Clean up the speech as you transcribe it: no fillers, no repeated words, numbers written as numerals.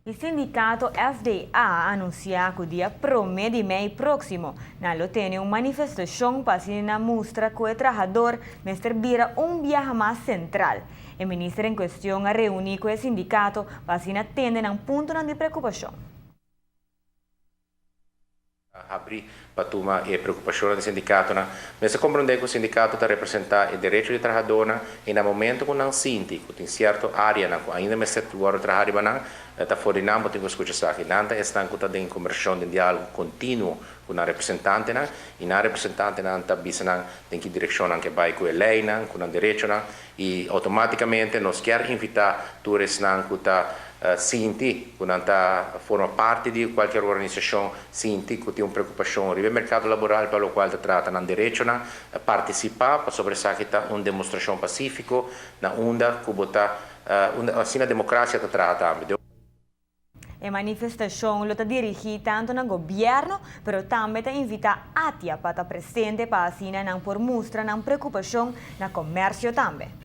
E sindicato FDA a anuncia cu dia 1 di mei proximo nan lo tene un manifestacion pa asina mustra cu e trahador mester bira un biaha mas central. E minister en cuestion a reuni cu e sindicato pa asina tende nan punto di preocupacion. Habri pa tuma e preocupacion di sindicato nan. Mester comprende cu e sindicato ta representa e derecho di trahador y na momento cu nan sinti cu tin cierto area nan cu ainda mester traha riba nan, ta for di nan tin cu scucha esaki. Nan ta esnan cu ta den conversacion, den dialogo continuo cu nan representante nan y nan representante nan ta bisa nan den ki direccion nan kier bay cu e ley nan, cu nan derecho nan y automaticamente nos kier invita tur esnan cu ta sinti cu nan ta forma parti di cualkier organisacion, sinti cu tin un preocupacion riba mercado laboral pa loke ta trata nan derecho nan, participa, pasobra esaki ta un demostracion pacifico na unda cu ta asina democracia ta trata. E manifestacion lo ta dirigi tanto na gobierno, pero tambe ta invita ATIA pa ta presente pa asina nan por mustra nan preocupacion na comercio tambe.